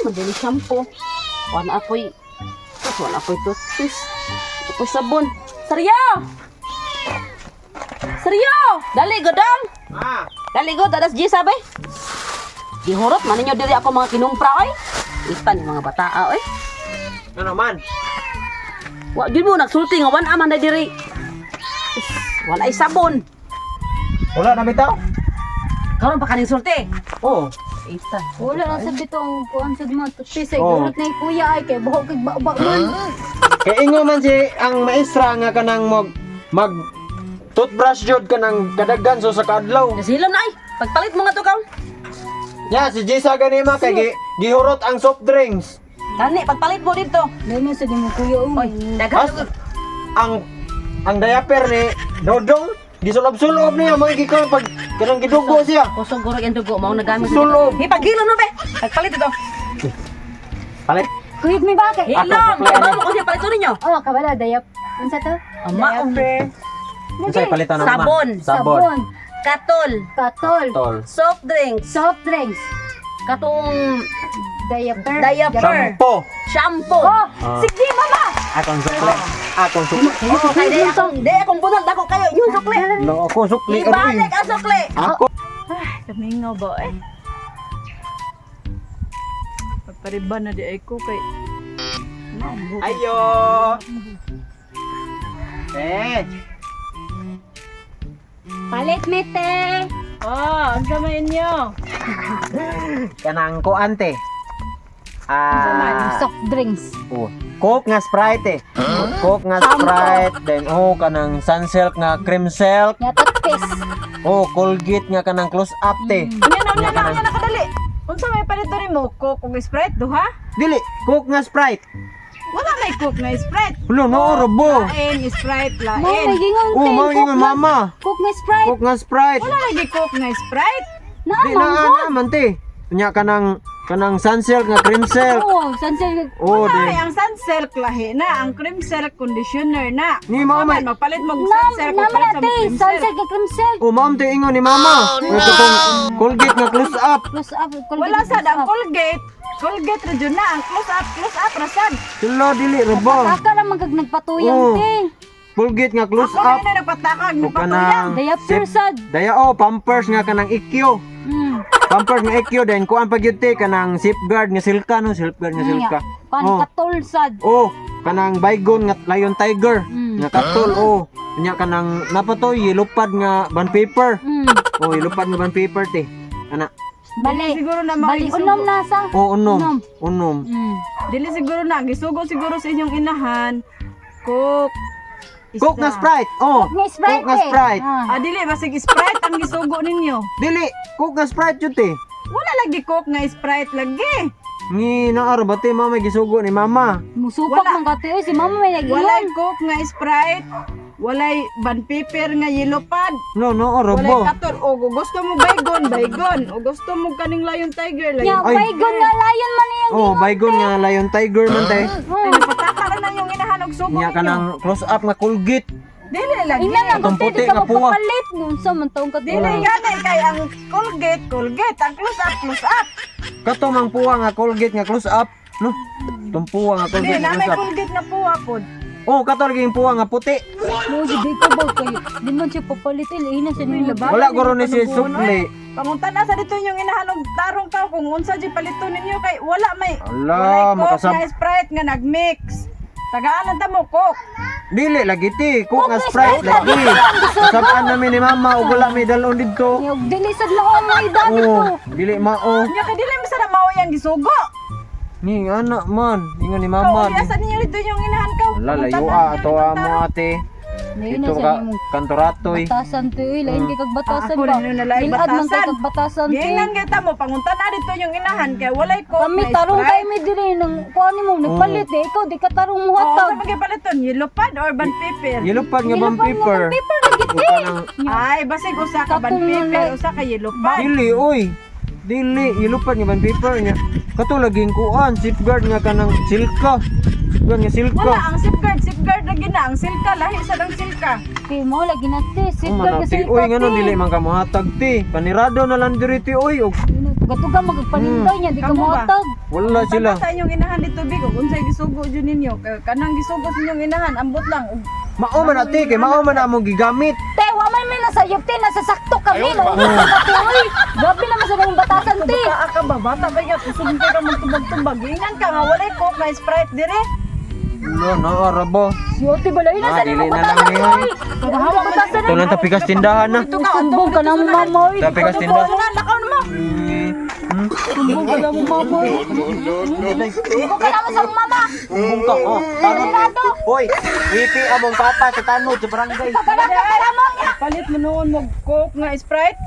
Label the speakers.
Speaker 1: Madali shampoo. Wala ako'y, wala ako'y toothpaste. Ako'y sabon. Saryo! Saryo! Dali, godong!
Speaker 2: Ah,
Speaker 1: Dali, god, adas G, sabi. Gihurot, man ninyo diri ako mga kinumpra, oy. Itan yung mga bataa, oy.
Speaker 2: Ano man?
Speaker 1: Wa jud mo nagsulti nga wan aman na diri. Is, wala ay sabon.
Speaker 2: Wala na bitaw?
Speaker 1: Karon pa kaning sulti.
Speaker 2: Oo.
Speaker 1: Itan.
Speaker 3: Wala na sa bitong kuan sa mga toothpaste ay
Speaker 2: Oo.
Speaker 3: gulot na yung kuya ay kay buhok kay ba man.
Speaker 2: Kay ingo man si ang maestra nga kanang mag mag toothbrush jud kanang kadaghan so sa kaadlaw.
Speaker 1: Nasilom na ay. Pagpalit mo nga to kaw.
Speaker 2: Nya si Jisa gani ma kay gihurot ang soft drinks.
Speaker 1: Gani, pagpalit mo dito.
Speaker 3: Dahil na sa di mo kuya oh.
Speaker 1: Oy, daghan.
Speaker 2: As, ang diaper ni Dodong gisulob-sulob niya mga gikan pag kanang gidugo siya.
Speaker 1: Kusog gurog ang dugo mao nagamit.
Speaker 2: Sulob.
Speaker 1: Hey, paghilom no be. Pagpalit ito.
Speaker 2: Palit.
Speaker 3: Kuyog mi ba kay?
Speaker 1: Hilom. Kabalo mo kasi palito ninyo.
Speaker 3: Oh, kabala dayap. Unsa to?
Speaker 1: Ama,
Speaker 3: Diaper.
Speaker 2: Unsay palitan na mama?
Speaker 1: Sabon.
Speaker 2: Sabon.
Speaker 1: Katol,
Speaker 3: Katol.
Speaker 2: Tol.
Speaker 1: Soft drinks,
Speaker 3: Soft drinks.
Speaker 1: Katong
Speaker 3: Diaper.
Speaker 1: Diaper.
Speaker 2: Shampoo.
Speaker 1: Shampoo.
Speaker 3: Oh,
Speaker 2: Ah.
Speaker 3: sige mama.
Speaker 2: Akong sukli. Akong sukli.
Speaker 1: Oh, kay di akong bunal dako kayo yung sukli.
Speaker 2: No, ako sukli.
Speaker 1: Ibalik ang sukli.
Speaker 2: Ako.
Speaker 4: Kamingaw ba eh? Pagpariban na di ay ko kay
Speaker 2: Ayo. Eh.
Speaker 3: Palit mi te.
Speaker 4: Oh, unsa man inyo?
Speaker 2: Kanang ko ante. Ah.
Speaker 3: Soft drinks.
Speaker 2: Oh. Coke nga Sprite eh. Coke nga Sprite, then oh kanang Sunsilk nga cream silk,
Speaker 3: Nya toothpaste.
Speaker 2: oh Colgate nga kanang close up te.
Speaker 4: Unya na, unya na, unya na kadali. Unsa may palito nimo? Coke ug Sprite duha?
Speaker 2: Dili, Coke nga Sprite.
Speaker 4: Wala may Coke nga Sprite.
Speaker 2: Hulo no robo.
Speaker 4: Lain Sprite,
Speaker 3: Mo may
Speaker 4: lain.
Speaker 3: gingon
Speaker 2: Oh,
Speaker 3: te.
Speaker 2: mao
Speaker 3: Coke
Speaker 2: ingon
Speaker 3: nga-
Speaker 2: mama.
Speaker 3: Coke nga Sprite.
Speaker 2: Coke nga Sprite.
Speaker 4: Wala lagi Coke nga Sprite.
Speaker 3: Na
Speaker 2: Di na
Speaker 3: man.
Speaker 2: na man te. Unya kanang kanang Sunsilk nga cream silk.
Speaker 3: Oh, sunsilk.
Speaker 2: Oh,
Speaker 4: Wala
Speaker 2: di.
Speaker 4: ay ang Sunsilk lahi na, ang cream silk conditioner na.
Speaker 2: Ni mama may
Speaker 4: Magpalit mo og
Speaker 3: Na
Speaker 4: Sunsilk
Speaker 3: naman
Speaker 4: ug palit
Speaker 3: na
Speaker 4: sa
Speaker 3: te.
Speaker 4: mo cream silk.
Speaker 3: Sunsilk nga cream silk.
Speaker 2: Oh, ma'am te ingon ni mama. Oh, katong Colgate nga close up.
Speaker 3: Close up. Colgate
Speaker 4: Wala
Speaker 3: nga
Speaker 4: sad
Speaker 3: close
Speaker 4: ang
Speaker 3: up.
Speaker 4: Colgate. Colgate ra jud na ang close up, close up ra sad.
Speaker 2: Sila dili robo.
Speaker 3: Pataka ra man kag nagpatuyang
Speaker 2: Oh.
Speaker 3: te.
Speaker 2: Colgate nga close
Speaker 4: Ako
Speaker 2: up.
Speaker 4: na nagpatakag,
Speaker 2: O
Speaker 4: nagpatuyang.
Speaker 2: kanang
Speaker 3: Diaper sad.
Speaker 2: Daya oh, Pampers nga kanang EQ. Pampers nga EQ then kuan pa gyud te kanang safeguard nga silka no, safeguard nga silka.
Speaker 3: Kan
Speaker 2: Oh.
Speaker 3: katol sad.
Speaker 2: Oh, kanang Baygon nga Lion Tiger nga katol oh. Nya kanang napatoy yellow pad nga bond paper. Oh, yellow pad nga bond paper te. Ana.
Speaker 3: Bali.
Speaker 4: Siguro na
Speaker 3: Bali
Speaker 4: mga
Speaker 3: unom na sa.
Speaker 2: Oh, unom.
Speaker 3: Unom.
Speaker 2: Unom.
Speaker 4: Dili siguro na gisugo siguro sa inyong inahan. Coke. Isa.
Speaker 2: Coke nga Sprite. Oh.
Speaker 3: Coke nga Sprite.
Speaker 2: Coke nga
Speaker 3: eh.
Speaker 2: Sprite.
Speaker 3: Ah.
Speaker 4: Ah, dili basig Sprite ang gisugo ninyo.
Speaker 2: Dili, Coke nga Sprite jud te.
Speaker 4: Wala lagi Coke nga Sprite lagi.
Speaker 2: Ngi naaro ba te mama gisugo ni mama.
Speaker 3: Musupak
Speaker 4: Wala.
Speaker 3: man ka te. Oy, si mama may nag
Speaker 4: Walay Coke nga Sprite. Walay ban paper nga yellow pad.
Speaker 2: No, no,
Speaker 4: Walay
Speaker 2: robo.
Speaker 4: katol. O gusto mo baygon, baygon. O gusto mo kaning Lion Tiger, Lion.
Speaker 3: Nya
Speaker 2: Ay.
Speaker 3: baygon nga lion man iyang
Speaker 2: Oh, Baygon nga Lion Tiger man te.
Speaker 4: Ay, napataka ra na yung inahan og sugo
Speaker 2: Nya
Speaker 4: ninyo.
Speaker 2: kanang close up nga Colgate.
Speaker 4: Dili lagi.
Speaker 3: Ina lang
Speaker 2: Atong
Speaker 3: kung
Speaker 2: puti
Speaker 3: di ka
Speaker 2: nga puwa.
Speaker 3: magpapalit. Unsa man taong ka
Speaker 4: Dili gani kay ang Colgate, Colgate, ang close up, close up.
Speaker 2: Kato mang puwa nga Colgate nga close up, no? Tumpuwa nga
Speaker 4: Dili
Speaker 2: Colgate
Speaker 4: na
Speaker 2: nga
Speaker 4: may
Speaker 2: close up.
Speaker 4: Colgate na puwa pod.
Speaker 2: Oh, kato lagi yung puwa nga puti.
Speaker 3: Mo di ko ba kay di man siya papalit eh ina sa nila ba.
Speaker 2: Wala guro ni si sukli.
Speaker 4: Pangunta na sa dito yung inahan og tarong ka kung unsa di palito ninyo kay wala may
Speaker 2: Ala,
Speaker 4: walay Coke nga Sprite nga nagmix. Tagaan ta mo Coke.
Speaker 2: Dili lagi ti, Coke nga Sprite lagi. Kasabaan namin ni mama ug wala may dalon didto.
Speaker 3: Nya, dili sad mao mo edad
Speaker 2: Oh,
Speaker 3: to.
Speaker 2: dili mao.
Speaker 4: Nya kay dili man sana mao yang gisugo.
Speaker 2: Ni anak man, ingon ni mama.
Speaker 4: Kau asa ninyo dito yung inahan ka.
Speaker 2: Wala layo ah, ato mo ate.
Speaker 3: Lain na
Speaker 2: Dito
Speaker 3: sa
Speaker 2: ka
Speaker 3: imong
Speaker 2: kantoratoy.
Speaker 3: batasan te oy, lain kay kag batasan
Speaker 4: Ako
Speaker 3: ba.
Speaker 4: rin yung nalaing
Speaker 3: Ilad man kay
Speaker 4: batasan.
Speaker 3: kag batasan te.
Speaker 4: Giingnan kita mo pangunta na dito yung inahan kay walay Coke
Speaker 3: Kami
Speaker 4: na
Speaker 3: tarong
Speaker 4: Sprite.
Speaker 3: kay mi diri nang kuan nimo nagpalit eh ikaw di ka tarong
Speaker 4: Oo,
Speaker 3: muhatag.
Speaker 4: sa magipaliton, yellow pad or ban paper?
Speaker 2: Yellow pad nga
Speaker 3: Yellow
Speaker 2: bang
Speaker 3: pad nga
Speaker 2: paper.
Speaker 3: bang paper lagi
Speaker 2: O
Speaker 3: te.
Speaker 2: kanang
Speaker 4: Ay, basig usa ka ban
Speaker 3: Katong
Speaker 4: paper,
Speaker 3: nalay-
Speaker 4: usa ka yellow pad.
Speaker 2: Dili oy. Dili, yellow pad nga bang paper niya. Kato laging kuan, safeguard nga kanang silka. Safeguard nga silka.
Speaker 4: Wala ang safeguard, safeguard lagi na ang silka lahi sa lang silka.
Speaker 3: Kay mo lagi na te,
Speaker 2: Oh,
Speaker 3: safeguard ka
Speaker 2: manati.
Speaker 3: silka
Speaker 2: Uy, ngano
Speaker 3: te.
Speaker 2: dili man ka mohatag ti. Panirado na lang diri ti oy. Og
Speaker 3: Tuga-tuga magpaninday niya, di ka
Speaker 4: Kamo ba?
Speaker 3: moatag.
Speaker 2: Wala sila.
Speaker 4: Taga sa inyong inahan dito big ug unsay gisugo jud ninyo? Kay kanang gisugo sa inyong inahan ambot lang ug
Speaker 2: Mao man ate kay mao man among gigamit.
Speaker 3: Te, wa man may nasayop te, nasa sakto kami. No? Te, oy. Grabe naman sa mga batasan te.
Speaker 4: Bata ka ba? Bata ba ka? Kusog ka magtubag-tubag. Ingan ka nga walay Coke na Sprite dire.
Speaker 2: Wala na arabo.
Speaker 3: Si Ote balay na
Speaker 2: Ah,
Speaker 3: sa
Speaker 2: dili
Speaker 3: mga
Speaker 2: na lang
Speaker 3: batasan
Speaker 2: ni,
Speaker 3: oy. Mga batasan.
Speaker 2: Ito lang tapikas tindahan na.
Speaker 3: Sumbong ka na mo mama oy.
Speaker 2: Tapikas tindahan.
Speaker 4: Wala lakaw na mo.
Speaker 3: Sumbong ka na mo mama oy. Sumbong ka na mo sa mama.
Speaker 2: Bumbong ka oh. Tanod. Hoy, wipi among papa sa tanod sa barangay.
Speaker 3: Pagkala ka mo niya.
Speaker 4: Palit mo noon mo Coke nga Sprite.